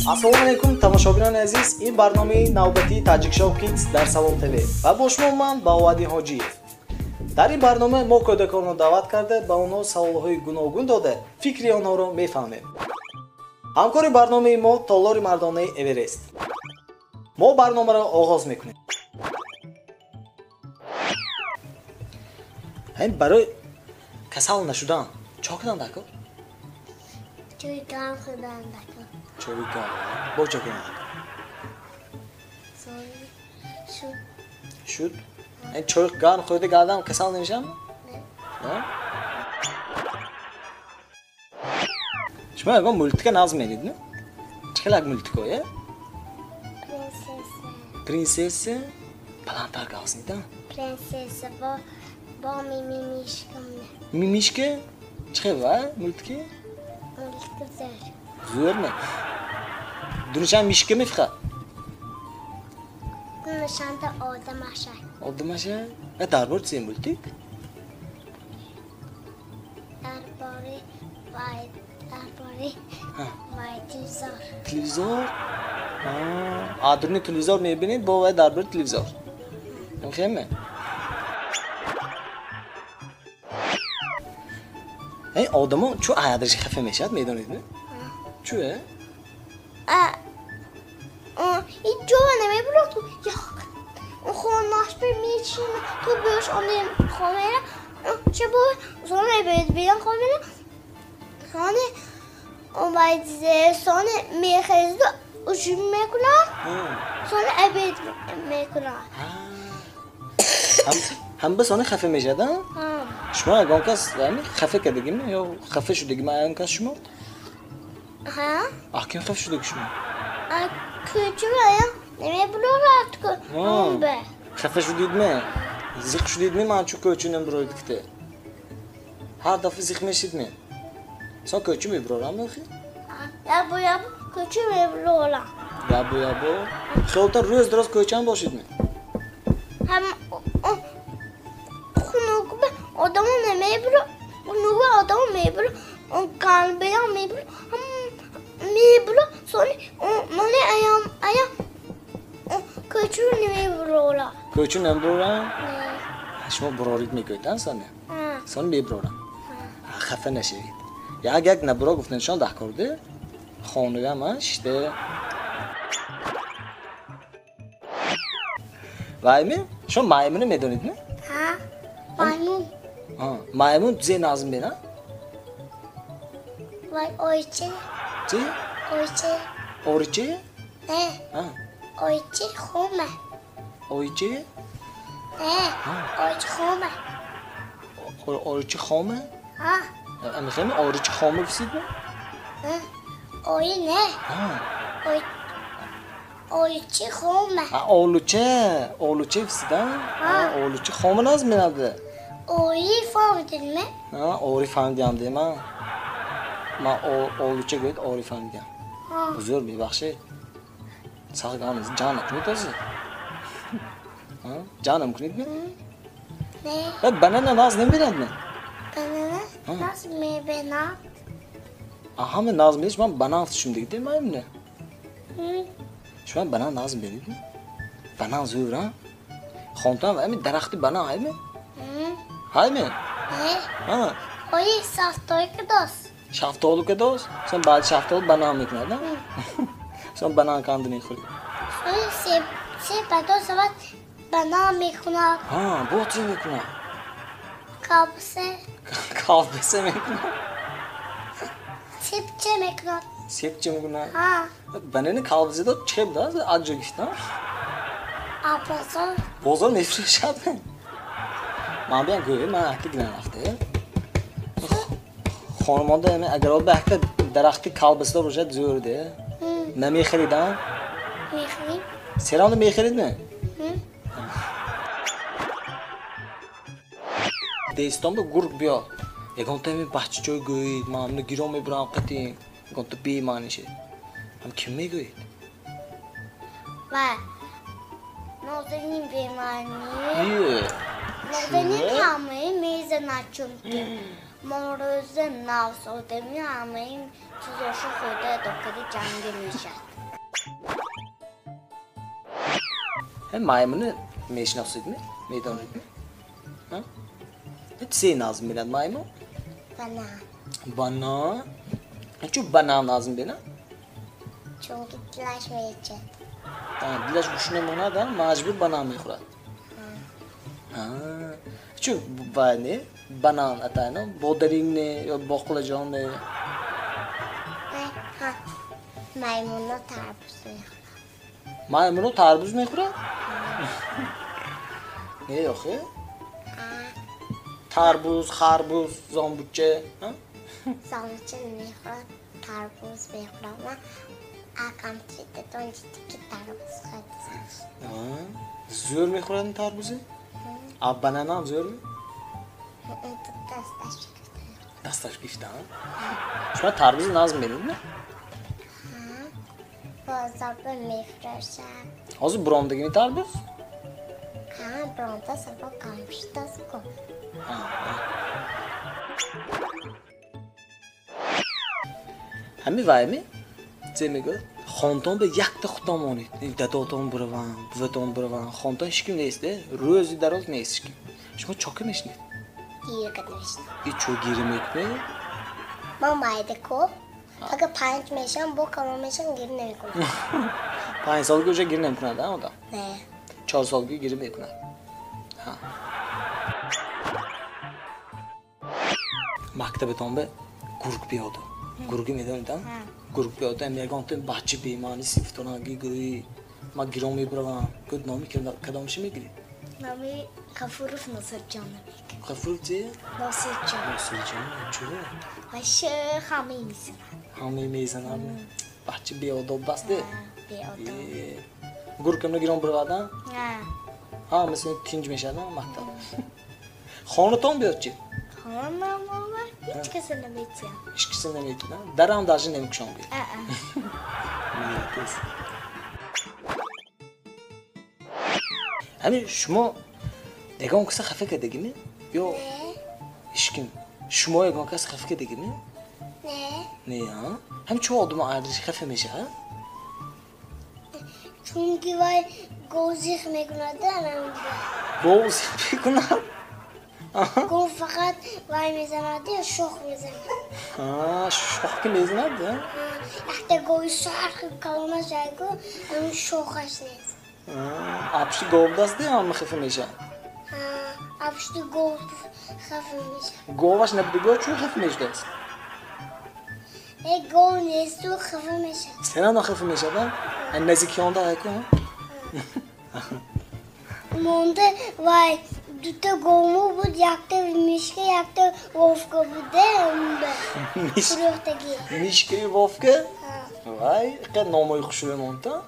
Ассалому алайкум, тамошобинони азиз. Ин барномаи навбатии Таҷикшоу Kids дар Салом ТВ ва бо шумо ман Баҳоваддин Ҳоҷиев. Дар ин барнома мо кӯдаконро даъват карда, ба онҳо саволҳои гуногун дода, фикри онҳоро мефаҳмем. Ҳамкори барномаи мо толори мардонаи Эверест. Мо барномаро оғоз мекунем. Ҳамин барои касал нашудан чо кунам дако? Чой гарм хӯрдан дако. Чой гарм. Бо чо кунам дако? Шуд. Шуд? Чой гарм хӯрда гардам касал намешавам? Не. Шумо ягон мултика нағз медид, не? Чӣ хел як мултикое? Принсесса. Принсесса? Баландтар гап занед, а? Принсесса бо мимимишка. Мимишка? Чӣ хел ва мултики? Мултики зӯр. Зӯр не? Дунишам мишка мефиқад? Дунишанда одамаша. Одамаша? Ва дар бори чӣ мултик? Дар бори вай, дар бори вай телевизор. Телевизор? А дуруни телевизор мебинед, бо вай дар бори телевизор. Хеме? Эй, одамо чу аядриши хафа мешавад, медонед, не? Чу, э? Ин ҷо намебурад, хонаш мечина, то бӯш оне хомера, ча бо соне бедбидан хомера, соне омайдзе, соне мехезду ужин мекунад, соне обед мекунад. Ҳам ба соне хафа мешавад, а? Шумо ягон кас хафа кардагиме ё хафа шудагиме ягон кас шумо? Ҳа. А ким хафа шудаги шумо? Кӯча намебурад ку. Хафа шудидме? Зиқ шудидме ман чу кӯча намебуроид ките? Ҳар дафъа зиқ мешидме? Сон кӯча мебурорам охи? Ябо ябо кӯча мебурорам. Ябо ябо? Хелтар рӯз дароз кӯчаам бошидме? Ҳам хунукба одамо намебуро, хунукба одамо мебуро, галбеям мебуро, ҳам мебуро, сони мани аям аям кӯча намебурора. Кӯча намебурорам? Шумо бурорид мегӯед, а сони? Сони мебурорам. Хафа нашавед. Як як набуро гуфтаншон даҳкорде хонуям шиште. Вайме? Шумо маймуно медонед, не? Ҳа, маймун. Маймун зе назм бена? Вай ойче. Чи? Ойче. Ориче? Не. Ойче хома. Ойче? Не, ойче хома. Ориче хома? Ҳа. Мехоҳем оричи хома гуфтид? Ой не. Ойчи хома. Олуча, олуча гуфтид, а? Олуча хома наз менаде. Ой фаҳмидидме? Ори фаҳмидиам де ман. Ман олуча гӯед ори фаҳмидиам. Узр мебахшед. Сахт гап нест. Ҷан накунед ҳозир. Ҷан намкунед ме? Не. Банана наз намебинад ме? Банана наз мебинад. Ҳама наз мебинад, ман банан шумдагиде маймуна. Шумо банан наз мебинед? Банан зӯр, а? Хонтан ҳами дарахти банан ҳайме? Ҳайме? Не. Ои шафтолу кадост. Шафтолу кадост? Сон баъди шафтолу банан мекунад, а? Сон банан канда мехӯред. Сони себ пайдо шавад банан мекунад. Ҳа, бо чӣ мекунад? Колбаса. Колбаса мекунад? Себча мекунад. Себча мекунад? Ҳа. Банани колбаса дод чӣ будааст? Аз ҷо гирифтам? А бозор. Бозор мефурӯшад? Ман биям гӯё ман акта гирам рафта. Хонамонда агар ба акта дарахти колбаса дор бошад зӯр де. Намехаридам? Мехарим. Серамда мехаридми? Дестонда гург биёд. Ягонта ами баччаҷой гӯед, ман амна гирон мебурам қатин. Ягонта бемаънише. Ҳам ким мегӯед? Ва нозанин бемаъни. Нозанин ҳамаи мезанад, чунки Мороза навсодами ҳамаи чизошу хӯрда докади ҷанги мешад. Маймуни мешиносидми? Медонидми? Чизе назм бинад маймун? Банан. Банан? Чун банан назм бинад? Чунки дилаш мечад. Дилаш гушна монад, маҷбур банан мехӯрад. Чун не банан атайно бодиринг не ё боқлаҷон не? Маймуно тарбуз мехӯрад. Маймуно тарбуз мехӯрад? Не охе? Тарбуз, харбуз, зомбуча. Зомбуча намехӯрад, тарбуз мехӯрад. Ман акам чида донистӣ ки тарбуз хӯрд. Зӯр мехӯрад ин тарбузе? А бананам зӯр ми? Дасташ гирифта. Дасташ гирифта? Шумо тарбузи назм меред, не? Бозорба мефурӯшад. Ҳозир буромдагими тарбуз? Ҳа, буромда сабо кам шудааст ку. Ҳами вайми? Зе мегӯяд? Хонтон ба якта худтон монед. Дадотон бираванд, буватон бираванд. Хонтон ҳеч ким нест, рӯзи дароз нест ҳеч ким. Шумо чо ка мешинед? Гир карда мешинам. И чо гиря мекунед? Ман майда ку. Агар 5 мешавам, бо калон мешавам, гир намекунам. 5 солги уже гир намекунад, а одам? Не. 4 солги гир мекунад. Мактабатон ба гург биёду. Гурги медонед, а? Гург биёду, ам ягон ту бача бемаъни сифтонаги гӯӣ. Ман гирон мебаравам. Гӯд номи кадомши мегирӣ? Номи Ғафуров Носирҷон мегирам. Ғафуров чи? Носирҷон. Носирҷон, чӣ? Ваша ҳамаи мезанад. Ҳамаи мезанад? Бача беодоб аст, де? Беодоб. Гург камна гирон биравад, а? Ҳа. Ҳа, мисли тинҷ мешавад, а, мактаб. Хонатон биёд чи? Хонам ҳеҷ каса наметиҳам. Ҳеҷ каса наметиҳам? Дарам даже намекушам гӯй. Аа. Молодец. Ҳамин шумо ягон каса хафа кардагиме? Ё ҳеҷ ким? Шумо ягон кас хафа кардагиме? Не. Не, а? Ҳамин чӣ одам арзиш хафа мешавад? Чунки вай гов зиқ мекунад, Гов зиқ мекунад? Гов фақат вай мезанад, шох мезанад. Шох ки мезанад, а? Якта гови сархи калонаш айгу, ҳамин шохаш нест. Апшти гов даст, ҳама хафа мешавад? Апшти гов хафа мешавад. Говаш набудиго чун хафа мешудааст? Гов несту хафа мешавад. Сена хафа мешавад, а? Наздикиёнда айку? Монда вай дута говмо буд, якта мишка, якта вовка буда. Фурӯхтагӣ. Мишкаи вовка? Вай, иққад номои хушрӯ монда.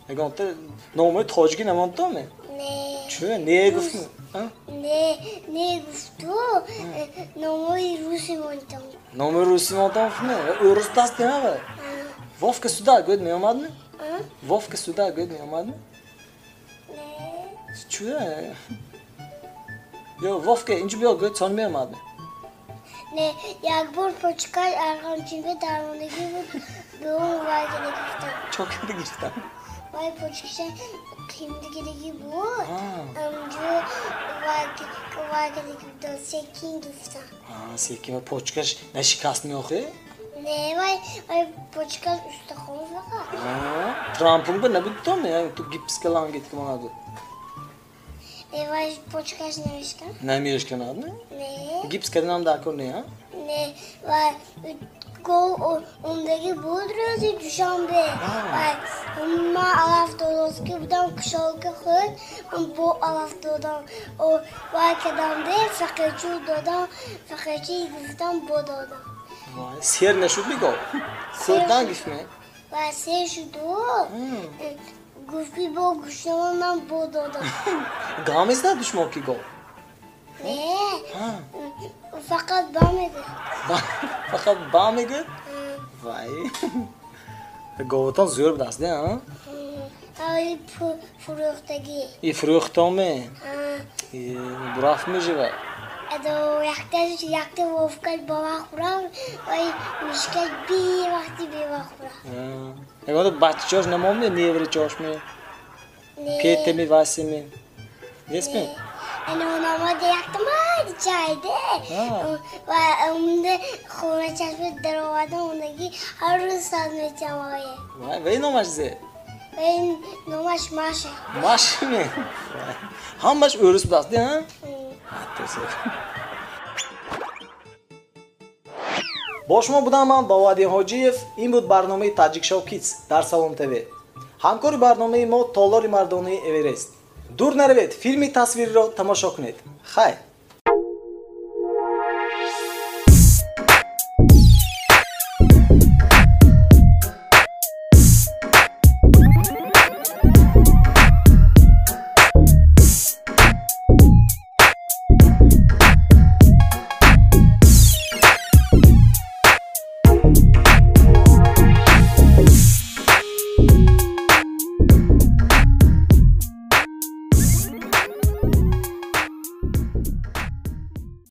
Ягонта номои тоҷикӣ намондаме? Не. Чӣ? Не гуфту? Не, не гуфту, номои русӣ мондам. Номои русӣ мондам не? Ӯрус даст демава? Вовка сюда гӯяд меомадми? Вовка сюда гӯяд меомадми? Не. Чӣ? Ё Вовка инҷо биё гӯяд сон меомадми? Не, як бор почкаш арғанчинга дармондагӣ буд, ба он вай када гирифтам. Чо када гирифтам? Вай почкаша қимдагидаги буд, амҷо вай када гирифтам, секин гирифтам. Секин ва почкаш нашикаст меохе? Не, вай почкаш устахон фақат. Трампун ба набуд то не? Ту гипска лангит ки монад буд. Не, вай почкаш намешкан. Намешканад, не? Не. Гипс карданам дар кор не, а? Не, вай гов омдаги буд рӯзи душанбе. Вай ман алаф додоски будам, кушолка хӯрд, бо алаф додам. Вай кардам де, фақирчу додам, фақирчи гирифтам, бо додам. Вай, сер нашуд ми гов? Хӯрдан гифт ме? Вай, сер шуду. Гуфт ки бо гӯшнамон ман бо додам. Гам мезадад шумо ки гов? Не, фақат ба мегӯяд. Фақат ба мегӯяд? Вай, говатон зӯр будааст, не, а? Ай фурӯхтагӣ. И фурӯхтоме? Бурафт мешавад. Адо якта якта Вовка бава хӯрам ва мишка бевақти бева хӯрам. Ягон бачачош намомне, невричошме? Петеми, Васими? Нестми? Ана намода якта майди чайде. Ва унда хона чашма даровардам, ундаги ҳар рӯз сад метиҳам ое. Вай, вай номаш зе? Вай номаш Маша. Машами? Ҳамаш ӯрус будааст, а? Бо шумо будам ман, Боваддин Ҳоҷиев. Ин буд барномаи Таҷикшоу Кидс дар Салом ТВ. Ҳамкори барномаи мо толори мардонаи Эверест. Дур наравед, филми тасвириро тамошо кунед. Хайр.